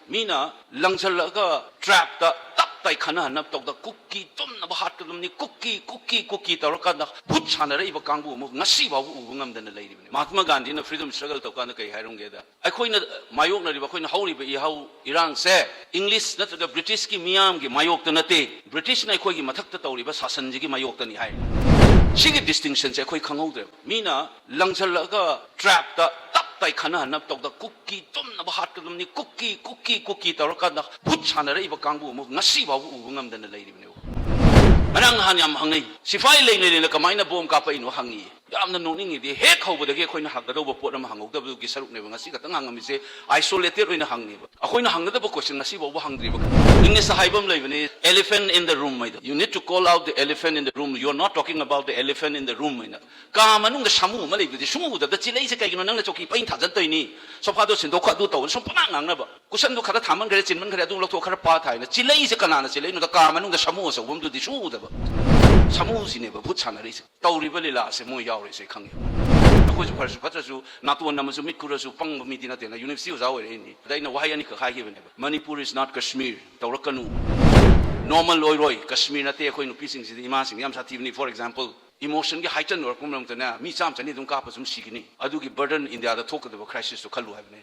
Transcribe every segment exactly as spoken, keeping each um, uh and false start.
ꯃꯤꯅ ꯂꯪꯁꯤꯜꯂꯒ ꯇ꯭ꯔꯦꯞꯇ ꯇꯞ ꯇꯥꯏ ꯈꯟꯅꯍꯟꯅꯕ ꯇꯧꯗ, ꯀꯨꯀꯤ ꯇꯨꯝꯅꯕ ꯍꯥꯠꯀꯗꯕꯅꯤ, ꯀꯨꯀꯤ, ꯀꯨꯀꯤ, ꯀꯨꯀꯤ ꯇꯧꯔꯀꯥꯟꯗ ꯚꯨꯠ ꯁꯥꯟꯅꯔꯛꯏꯕ ꯀꯥꯡꯕꯨ ꯑꯃ ꯉꯁꯤꯐꯥꯎꯕ ꯎꯕ ꯉꯝꯗꯅ ꯂꯩꯔꯤꯕꯅꯤ꯫ ꯃꯍꯥꯇꯃꯥ ꯒꯥꯟꯙꯤꯅ freedom struggle ꯇꯧꯀꯥꯟꯗ ꯀꯩ ꯍꯥꯏꯔꯝꯒꯦꯗ, ꯑꯩꯈꯣꯏꯅ ꯃꯥꯌꯣꯛꯅꯔꯤꯕ, ꯑꯩꯈꯣꯏꯅ ꯍꯧꯔꯤꯕ ꯏꯍꯧ ꯏꯔꯥꯡꯁꯦ ꯏꯪꯂꯤꯁ ꯅꯠꯇ꯭ꯔꯒ ꯕ꯭ꯔꯤꯇꯤꯁꯀꯤ ꯃꯤꯌꯥꯝꯒꯤ ꯃꯥꯌꯣꯛꯇ ꯅꯠꯇꯦ, ꯕ꯭ꯔꯤꯇꯤꯁꯅ ꯑꯩꯈꯣꯏꯒꯤ ꯃꯊꯛꯇ ꯇꯧꯔꯤꯕ ꯁꯥꯁꯟꯁꯤꯒꯤ ꯃꯥꯌꯣꯛꯇꯅꯤ ꯍꯥꯏ꯫ ꯁꯤꯒꯤ distinctionꯁꯦ ꯑꯩꯈꯣꯏ ꯈꯪꯍꯧꯗ꯭ꯔꯦꯕ꯫ ꯃꯤꯅ ꯂꯪꯁꯤꯜꯂꯒ ꯇ꯭ꯔꯦꯞꯇ ꯇꯞ ꯇꯥꯏ ꯈꯟꯅꯍꯟꯅꯕ ꯇꯧꯗ, ꯀꯨꯀꯤ ꯇꯨꯝꯅꯕ ꯍꯥꯠꯀꯗꯕꯅꯤ, ꯀꯨꯀꯤ, ꯀꯨꯀꯤ, ꯀꯨꯀꯤ ꯇꯧꯔꯀꯥꯟꯗ ꯚꯨꯠ ꯁꯥꯟꯅꯔꯛꯏꯕ ꯀꯥꯡꯕꯨ ꯑꯃ ꯉꯁꯤꯐꯥꯎꯕ ꯎꯕ ꯉꯝꯗꯅ ꯂꯩꯔꯤꯕꯅꯦꯕ꯫ ꯉꯔꯥꯡ ꯅꯍꯥꯟ ꯌꯥꯝ ꯍꯪꯅꯩ, "ꯁꯤꯐꯥꯏ ꯂꯩꯅ ꯂꯩꯅ ꯀꯃꯥꯏꯅ ꯕꯣꯝ ꯀꯥꯞꯄꯛꯏꯅꯣ?" ꯍꯪꯉꯤ꯫ ꯌꯥꯝꯅ ꯅꯣꯛꯅꯤꯡꯉꯤꯗꯤ, ꯍꯦꯛ ꯍꯧꯕꯗꯒꯤ ꯑꯩꯈꯣꯏꯅ ꯍꯪꯒꯗꯧꯕ ꯄꯣꯠ ꯑꯃ ꯍꯪꯍꯧꯗꯕꯗꯨꯒꯤ ꯁꯔꯨꯛꯅꯦꯕ ꯉꯁꯤ ꯈꯛꯇꯪ ꯍꯪꯉꯝꯃꯤꯁꯦ꯫ Isolated ꯑꯣꯏꯅ ꯍꯪꯉꯦꯕ꯫ ꯑꯩꯈꯣꯏꯅ ꯍꯪꯒꯗꯕ question ꯉꯁꯤꯐꯥꯎꯕ ꯍꯪꯗ꯭ꯔꯤꯕ꯫ Englishꯇ ꯍꯥꯏꯕ ꯑꯃ ꯂꯩꯕꯅꯤ, "Elephant in the room" ꯍꯥꯏꯗꯣ꯫ "You need to call out the elephant in the room. You are not talking about the elephant in the room" ꯍꯥꯏꯅ꯫ ꯀꯥ ꯃꯅꯨꯡꯗ ꯁꯥꯃꯨ ꯑꯃ ꯂꯩꯕꯗꯤ ꯁꯨꯡꯎ ꯎꯗꯕꯗ, "ꯆꯤꯂꯩꯁꯦ ꯀꯩꯒꯤꯅꯣ ꯅꯪꯅ ꯆꯧꯀꯤ ꯄꯩꯅ ꯊꯥꯖꯟꯗꯣꯏꯅꯤ? ꯁꯣꯐꯥꯗꯣ ꯁꯤꯟꯗꯣꯛꯈꯣ, ꯑꯗꯨ ꯇꯧꯕ" ꯁꯨꯝ ꯄꯉꯥꯡ ꯉꯥꯡꯅꯕ꯫ Cushionꯗꯨ ꯈꯔ ꯊꯥꯃꯟꯈ꯭ꯔꯦ, ꯆꯤꯟꯃꯟꯈ꯭ꯔꯦ, ꯑꯗꯨ ꯂꯧꯊꯣꯛ, ꯈꯔ ꯄꯥꯊꯥ ꯍꯥꯏꯅ꯫ ꯆꯤꯂꯩꯁꯦ ꯀꯅꯥꯅ ꯆꯤꯂꯩꯅꯣꯗ, ꯀꯥ ꯃꯅꯨꯡꯗ ꯁꯥꯃꯨ ꯑꯆꯧꯕ ꯑꯃꯗꯨꯗꯤ ꯁꯨꯡꯎ ꯎꯗꯕ꯫ ꯁꯥꯃꯨꯁꯤꯅꯦꯕ ꯚꯨꯠ ꯁꯥꯟꯅꯔꯤꯁꯦ꯫ ꯇꯧꯔꯤꯕ ꯂꯤꯂꯥꯁꯦ ꯃꯣꯏ ꯌꯥꯎꯔꯤꯁꯦ ꯈꯪꯉꯦ꯫ ꯑꯩꯈꯣꯏꯁꯨ ꯐꯔꯁꯨ ꯐꯠꯇ꯭ꯔꯁꯨ, ꯅꯥꯇꯣꯟ ꯅꯝꯃꯁꯨ ꯃꯤꯠ ꯈꯨꯔꯁꯨ ꯄꯪꯕ ꯃꯤꯗꯤ ꯅꯠꯇꯦꯅ, university ꯑꯣꯖꯥ ꯑꯣꯏꯔꯛꯏꯅꯤ꯫ ꯑꯗ ꯑꯩꯅ ꯋꯥꯍꯩ ꯑꯅꯤꯈꯛ ꯍꯥꯏꯈꯤꯕꯅꯦꯕ, "Manipur is not Kashmir, ꯇꯧꯔꯛꯀꯅꯨ꯫ Normal ꯑꯣꯏꯔꯣꯏ, ꯀꯁꯃꯤꯔ ꯅꯠꯇꯦ ꯑꯩꯈꯣꯏ ꯅꯨꯄꯤꯁꯤꯡꯁꯤꯗꯤ, ꯏꯃꯥꯁꯤꯡ ꯌꯥꯝ ꯁꯥꯊꯤꯕꯅꯤ꯫ For example, emotionꯒꯤ heighten ꯑꯣꯏꯔꯛꯄ ꯃꯇꯝꯗꯅꯦ, ꯃꯤ ꯆꯥꯝꯃ ꯆꯅꯤ ꯑꯗꯨꯝ ꯀꯥꯞꯄ ꯁꯨꯝ ꯁꯤꯒꯅꯤ꯫ ꯑꯗꯨꯒꯤ burden Indiaꯗ ꯊꯣꯛꯀꯗꯕ crisisꯇꯣ ꯈꯜꯂꯨ" ꯍꯥꯏꯕꯅꯦ꯫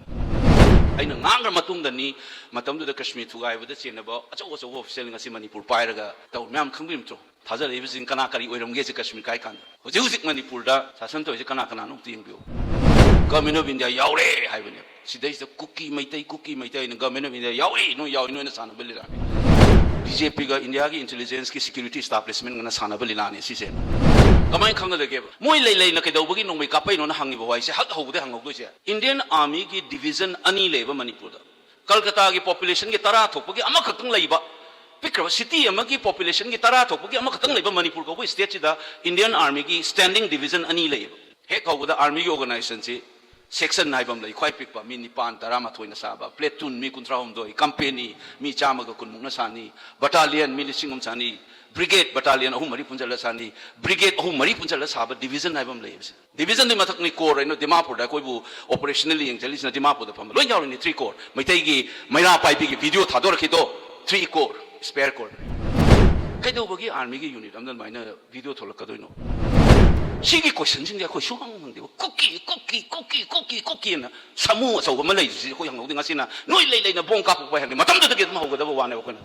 ꯑꯩꯅ ꯉꯥꯡꯈ꯭ꯔ ꯃꯇꯨꯡꯗꯅꯤ, ꯃꯇꯝꯗꯨꯗ ꯀꯁꯃꯤꯔ ꯊꯨꯒꯥꯏꯕꯗ ꯆꯦꯟꯅꯕ ꯑꯆꯧ ꯑꯆꯧꯕ official ꯉꯁꯤ ꯃꯅꯤꯄꯨꯔ ꯄꯥꯏꯔꯒ ꯇꯧ, ꯃꯌꯥꯝ ꯈꯪꯕꯤꯔꯝꯗ꯭ꯔꯣ? ꯊꯥꯖꯔꯛꯏꯕꯁꯤꯡ ꯀꯅꯥ ꯀꯔꯤ ꯑꯣꯏꯔꯝꯒꯦꯁꯦ ꯀꯁꯃꯤꯔ ꯀꯥꯏ ꯀꯥꯟꯗ꯫ ꯍꯧꯖꯤꯛ ꯍꯧꯖꯤꯛ ꯃꯅꯤꯄꯨꯔꯗ ꯁꯥꯁꯟ ꯇꯧꯔꯤꯁꯦ ꯀꯅꯥ ꯀꯅꯥꯅꯣ ꯑꯝꯇ ꯌꯦꯡꯕꯤꯌꯨ꯫ Government of India ꯌꯥꯎꯔꯦ ꯍꯥꯏꯕꯅꯦ꯫ ꯁꯤꯗꯩꯁꯤꯗ ꯀꯨꯀꯤ ꯃꯩꯇꯩ, ꯀꯨꯀꯤ ꯃꯩꯇꯩ ꯍꯥꯏꯅ Government of India ꯌꯥꯎꯔꯦ, ꯅꯣꯏ ꯌꯥꯎꯔꯦ, ꯅꯣꯏꯅ ꯁꯥꯟꯅꯕ ꯂꯤꯂꯥꯅꯤ꯫ BJPꯒ Indiaꯒꯤ intelligenceꯀꯤ security establishmentꯒꯅ ꯁꯥꯟꯅꯕ ꯂꯤꯂꯥꯅꯤ ꯁꯤꯁꯦ꯫ ꯀꯃꯥꯏꯅ ꯈꯪꯒꯗꯒꯦꯕ? ꯃꯣꯏ ꯂꯩ ꯂꯩꯅ ꯀꯩꯗꯧꯕꯒꯤ ꯅꯣꯡꯃꯩ ꯀꯥꯞꯄꯛꯏꯅꯣꯅ ꯍꯪꯉꯤꯕ ꯋꯥꯍꯩꯁꯦ ꯍꯛ ꯍꯧꯕꯗ ꯍꯪꯍꯧꯗꯣꯏꯁꯦ꯫ Indian Armyꯒꯤ division ꯑꯅꯤ ꯂꯩꯌꯦꯕ ꯃꯅꯤꯄꯨꯔꯗ꯫ ꯀꯜꯀꯇꯥꯒꯤ populationꯒꯤ ꯇꯔꯥ ꯊꯣꯛꯄꯒꯤ ꯑꯃꯈꯛꯇꯪ ꯂꯩꯕ, ꯄꯤꯛꯈ꯭ꯔꯕ city ꯑꯃꯒꯤ populationꯒꯤ ꯇꯔꯥ ꯊꯣꯛꯄꯒꯤ ꯑꯃꯈꯛꯇꯪ ꯂꯩꯕ ꯃꯅꯤꯄꯨꯔ ꯀꯧꯕ stateꯁꯤꯗ Indian Armyꯒꯤ standing division ꯑꯅꯤ ꯂꯩꯌꯦꯕ꯫ ꯍꯦꯛ ꯍꯧꯕꯗ Armyꯒꯤ organizationꯁꯤ Section ꯍꯥꯏꯕ ꯑꯃ ꯂꯩ, ꯈ꯭ꯋꯥꯏ ꯄꯤꯛꯄ ꯃꯤ ꯅꯤꯄꯥꯟ ꯇꯔꯥꯃꯥꯊꯣꯏꯅ ꯁꯥꯕ, platoon ꯃꯤ ꯀꯨꯟꯊ꯭ꯔꯥ ꯍꯨꯝꯗꯣꯏ, company ꯃꯤ ꯆꯥꯝꯃꯒ ꯀꯨꯟꯃꯨꯛꯅ ꯁꯥꯅꯤ, battalion ꯃꯤ ꯂꯤꯁꯤꯡ ꯑꯃ ꯁꯥꯅꯤ, brigade battalion ꯑꯍꯨꯝ ꯃꯔꯤ ꯄꯨꯟꯁꯤꯜꯂ ꯁꯥꯅꯤ, brigade ꯑꯍꯨꯝ ꯃꯔꯤ ꯄꯨꯟꯁꯤꯜꯂ ꯁꯥꯕ division ꯍꯥꯏꯕ ꯑꯃ ꯂꯩꯌꯦꯕꯁꯦ꯫ Division ꯗꯨꯒꯤ ꯃꯊꯛꯅꯤ corps ꯍꯥꯏꯅ ꯗꯤꯃꯥꯄꯨꯔꯗ ꯑꯩꯈꯣꯏꯕꯨ operationally ꯌꯦꯡꯁꯤꯜꯂꯤꯁꯤꯅ ꯗꯤꯃꯥꯄꯨꯔꯗ ꯐꯝꯕ ꯂꯣꯏ ꯌꯥꯎꯔꯤꯅꯤ, three corps꯫ ꯃꯩꯇꯩꯒꯤ ꯃꯩꯔꯥ ꯄꯥꯏꯕꯤꯒꯤ video ꯊꯥꯗꯣꯔꯛꯈꯤꯗꯣ three corps, spare corps꯫ ꯀꯩꯗꯧꯕꯒꯤ army ꯒꯤ unit ꯑꯃꯗ ꯑꯗꯨꯃꯥꯏꯅ video ꯊꯣꯛꯂꯛꯀꯗꯣꯏꯅꯣ? ꯁꯤꯒꯤ question ꯁꯤꯡꯁꯦ ꯑꯩꯈꯣꯏ ꯁꯨꯡꯍꯪ ꯍꯪꯗꯦꯕ꯫ ꯀꯨꯀꯤ, ꯀꯨꯀꯤ, ꯀꯨꯀꯤ, ꯀꯨꯀꯤ, ꯀꯨꯀꯤꯅ ꯁꯥꯃꯨ ꯑꯆꯧꯕ ꯑꯃ ꯂꯩꯔꯤꯁꯤ ꯑꯩꯈꯣꯏ ꯍꯪꯍꯧꯗꯦ꯫ ꯉꯁꯤꯅ ꯅꯣꯏ ꯂꯩ ꯂꯩꯅ bomb ꯀꯥꯞꯄꯛꯄ ꯍꯥꯏꯕꯅꯤ꯫ ꯃꯇꯝꯗꯨꯗꯒꯤ ꯑꯗꯨꯝ ꯍꯧꯒꯗꯕ ꯋꯥꯅꯦꯕ ꯑꯩꯈꯣꯏꯅ꯫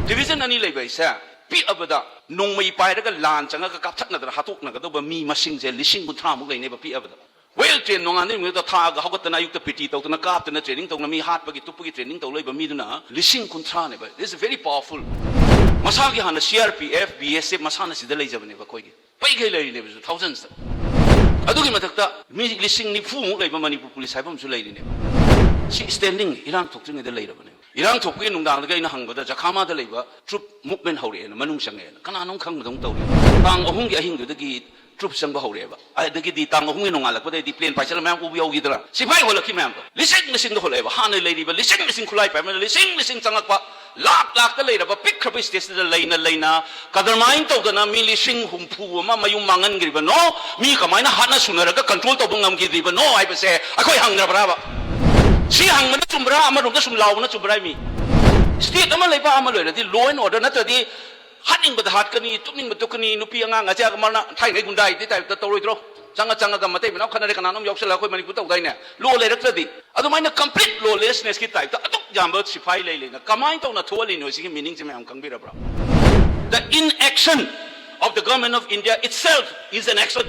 Division ꯑꯅꯤ ꯂꯩꯕ ꯍꯥꯏꯁꯦ ꯄꯤꯛꯑꯕꯗ ꯅꯣꯡꯃꯩ ꯄꯥꯏꯔꯒ ꯂꯥꯟ ꯆꯪꯉꯒ ꯀꯥꯞꯊꯠꯅꯗꯅ ꯍꯥꯠꯇꯣꯛꯅꯒꯗꯧꯕ ꯃꯤ ꯃꯁꯤꯡꯁꯦ ꯂꯤꯁꯤꯡ ꯀꯨꯟꯊ꯭ꯔꯥꯃꯨꯛ ꯂꯩꯅꯦꯕ ꯄꯤꯛꯑꯕꯗ꯫ Well train, ꯅꯣꯡꯉꯥꯟꯗꯩ ꯅꯨꯃꯤꯠꯇ ꯊꯥꯒ ꯍꯧꯒꯠꯇꯅ ꯑꯌꯨꯛꯇ PT ꯇꯧꯗꯅ ꯀꯥꯞꯇꯅ training ꯇꯧꯅ ꯃꯤ ꯍꯥꯠꯄꯒꯤ ꯇꯨꯞꯄꯒꯤ training ꯇꯧ ꯂꯩꯕ ꯃꯤꯗꯨꯅ ꯂꯤꯁꯤꯡ ꯀꯨꯟꯊ꯭ꯔꯥꯅꯦꯕ꯫ This is very powerful꯫ ꯃꯁꯥꯒꯤ ꯍꯥꯟꯅ CRPF, BSF ꯃꯁꯥꯅ ꯁꯤꯗ ꯂꯩꯖꯕꯅꯦꯕ ꯑꯩꯈꯣꯏꯒꯤ꯫ ꯄꯩꯈꯩ ꯂꯩꯔꯤꯅꯦꯕ ꯁꯤꯗ thousands ꯇ꯫ ꯑꯗꯨꯒꯤ ꯃꯊꯛꯇ ꯃꯤ ꯂꯤꯁꯤꯡ ꯅꯤꯐꯨꯃꯨꯛ ꯂꯩꯕ ꯃꯅꯤꯄꯨꯔ police ꯍꯥꯏꯕ ꯑꯃꯁꯨ ꯂꯩꯔꯤꯅꯦꯕ꯫ ꯁꯤ standing ꯏꯔꯥꯡ ꯊꯣꯛꯇ꯭ꯔꯤꯉꯩꯗ ꯂꯩꯔꯕꯅꯦꯕ꯫ ꯏꯔꯥꯡ ꯊꯣꯛꯄꯒꯤ ꯅꯨꯡꯗꯥꯡꯗꯒꯤ ꯑꯩꯅ ꯍꯪꯕꯗ ꯖꯈꯥꯃꯥꯗ ꯂꯩꯕ troop movement ꯍꯧꯔꯛꯑꯦꯅ, ꯃꯅꯨꯡ ꯆꯪꯉꯛꯑꯦꯅ꯫ ꯀꯅꯥꯅꯣꯝ ꯈꯪꯕꯗꯧꯅ ꯇꯧꯔꯤ꯫ ꯇꯥꯡ ꯑꯍꯨꯝꯒꯤ ꯑꯍꯤꯡꯗꯨꯗꯒꯤ troop ꯆꯪꯕ ꯍꯧꯔꯛꯑꯦꯕ꯫ ꯑꯗꯒꯤꯗꯤ ꯇꯥꯡ ꯑꯍꯨꯝꯒꯤ ꯅꯣꯡꯉꯥꯜꯂꯛꯄꯗꯩꯗꯤ plane ꯄꯥꯏꯁꯤꯜꯂ ꯃꯌꯥꯝ ꯎꯕ ꯌꯧꯈꯤꯗ꯭ꯔꯥ? ꯁꯤꯐꯥꯏ ꯍꯣꯜꯂꯛꯈꯤ ꯃꯌꯥꯝꯗꯣ꯫ ꯂꯤꯁꯤꯡ ꯂꯤꯁꯤꯡꯗ ꯍꯣꯜꯂꯛꯑꯦꯕ꯫ ꯍꯥꯟꯅ ꯂꯩꯔꯤꯕ ꯂꯤꯁꯤꯡ ꯂꯤꯁꯤꯡ ꯈꯨꯠꯂꯥꯏ ꯄꯥꯏꯕꯅ ꯂꯤꯁꯤꯡ ꯂꯤꯁꯤꯡ ꯆꯪꯉꯛꯄ, ꯂꯥꯛ ꯂꯥꯛꯇ ꯂꯩꯔꯕ ꯄꯤꯛꯈ꯭ꯔꯕ stateꯁꯤꯗ ꯂꯩꯅ ꯂꯩꯅ ꯀꯗꯔꯃꯥꯏꯅ ꯇꯧꯗꯅ ꯃꯤ ꯂꯤꯁꯤꯡ ꯍꯨꯝꯐꯨ ꯑꯃ ꯃꯌꯨꯝ ꯃꯥꯡꯍꯟꯈ꯭ꯔꯤꯕꯅꯣ? ꯃꯤ ꯀꯃꯥꯏꯅ ꯍꯥꯠꯅ ꯁꯨꯅꯔꯒ control ꯇꯧꯕ ꯉꯝꯈꯤꯗ꯭ꯔꯤꯕꯅꯣ ꯍꯥꯏꯕꯁꯦ ꯑꯩꯈꯣꯏ ꯍꯪꯗ꯭ꯔꯕ꯭ꯔꯥꯕ? ꯁꯤ ꯍꯪꯕꯅ ꯆꯨꯝꯕ꯭ꯔꯥ? ꯑꯃꯔꯣꯝꯗ ꯁꯨꯝ ꯂꯥꯎꯕꯅ ꯆꯨꯝꯕ꯭ꯔꯥ ꯃꯤ? State ꯑꯃ ꯂꯩꯕꯥꯛ ꯑꯃ ꯂꯣꯏꯔꯗꯤ law and order ꯅꯠꯇ꯭ꯔꯗꯤ ꯍꯥꯠꯅꯤꯡꯕꯗ ꯍꯥꯠꯀꯅꯤ, ꯇꯨꯞꯅꯤꯡꯕ ꯇꯨꯞꯀꯅꯤ, ꯅꯨꯄꯤ ꯑꯉꯥꯡ ꯑꯆꯦ ꯑꯃꯅ ꯊꯥꯏꯅꯩ ꯒꯨꯟꯗꯥꯒꯤ type ꯇ ꯇꯧꯔꯣꯏꯗ꯭ꯔꯣ? ꯆꯪꯉ ꯆꯪꯉꯒ ꯃꯇꯩ ꯃꯅꯥꯎ ꯈꯠꯅꯔꯦ, ꯀꯅꯥꯅꯣꯝ ꯌꯥꯎꯁꯜꯂꯒ ꯑꯩꯈꯣꯏ ꯃꯅꯤꯄꯨꯔ ꯇꯧꯗꯥꯏꯅꯦ? Law ꯂꯩꯔꯛꯇ꯭ꯔꯗꯤ꯫ ꯑꯗꯨꯃꯥꯏꯅ complete lawlessness ꯀꯤ type ꯇ ꯑꯗꯨꯛ ꯌꯥꯝꯕ ꯁꯤꯐꯥꯏ ꯂꯩ ꯂꯩꯅ ꯀꯃꯥꯏꯅ ꯇꯧꯅ ꯊꯣꯛꯍꯜꯂꯤꯅꯣ? ꯁꯤꯒꯤ meaning ꯁꯦ ꯃꯌꯥꯝ ꯈꯪꯕꯤꯔꯕ꯭ꯔꯥ? The inaction of the government of India itself is an action꯫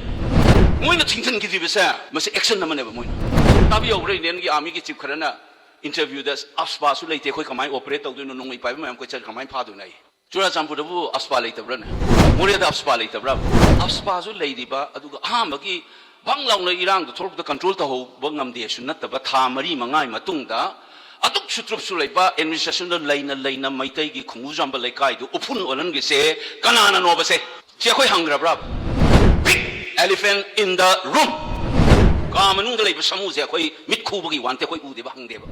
ꯃꯣꯏꯅ ꯊꯤꯡꯖꯤꯟꯈꯤꯗ꯭ꯔꯤꯕꯁꯦ ꯃꯁꯤ action ꯑꯃꯅꯦꯕ꯫ ꯃꯣꯏꯅ ꯇꯥꯕꯤꯍꯧꯕ꯭ꯔꯥ? Indian ꯒꯤ army ꯒꯤ chief ꯈꯔꯅ interview ꯗ AFSPA ꯁꯨ ꯂꯩꯇꯦ, ꯑꯩꯈꯣꯏ ꯀꯃꯥꯏꯅ operate ꯇꯧꯗꯣꯏꯅꯣ? ꯅꯣꯡꯃꯩ ꯄꯥꯏꯕ ꯃꯌꯥꯝ ꯀꯣꯏꯆꯠ ꯀꯃꯥꯏꯅ ꯐꯥꯗꯣꯏꯅꯣ? ꯑꯩ ꯆꯨꯔꯥꯆꯥꯟꯄꯨꯔꯗꯕꯨ AFSPA ꯂꯩꯇꯕ꯭ꯔꯥꯅꯦ? ꯃꯣꯔꯦꯗ AFSPA ꯂꯩꯇꯕ꯭ꯔꯥ? AFSPA ꯁꯨ ꯂꯩꯔꯤꯕ, ꯑꯗꯨꯒ ꯑꯍꯥꯟꯕꯒꯤ ꯕꯪ ꯂꯥꯎꯅ ꯏꯔꯥꯡꯗꯣ ꯊꯣꯛꯂꯛꯄꯗ control ꯇꯧꯍꯧꯕ ꯉꯝꯗꯦꯁꯨ ꯅꯠꯇꯕ, ꯊꯥ ꯃꯔꯤ ꯃꯉꯥꯒꯤ ꯃꯇꯨꯡꯗ ꯑꯗꯨꯛꯁꯨ troop ꯁꯨ ꯂꯩꯕ, administration ꯗ ꯂꯩꯅ ꯂꯩꯅ ꯃꯩꯇꯩꯒꯤ ꯈꯣꯡꯒꯨꯖꯥꯝꯕ ꯂꯩꯀꯥꯏꯗꯨ ꯎꯐꯨꯟ ꯑꯣꯜꯍꯟꯒꯦꯁꯦ ꯀꯅꯥꯅꯅꯣꯕꯁꯦ? ꯁꯤ ꯑꯩꯈꯣꯏ ꯍꯪꯈ꯭ꯔꯕ꯭ꯔꯥ? Big elephant in the room꯫ ꯀꯥ ꯃꯅꯨꯡꯗ ꯂꯩꯕ ꯁꯥꯃꯨꯁꯦ ꯑꯩꯈꯣꯏ ꯃꯤꯠ ꯈꯨꯕꯒꯤ ꯋꯥ ꯅꯠꯇꯦ, ꯑꯩꯈꯣꯏ ꯎꯗꯦꯕ, ꯍꯪꯗꯦꯕ꯫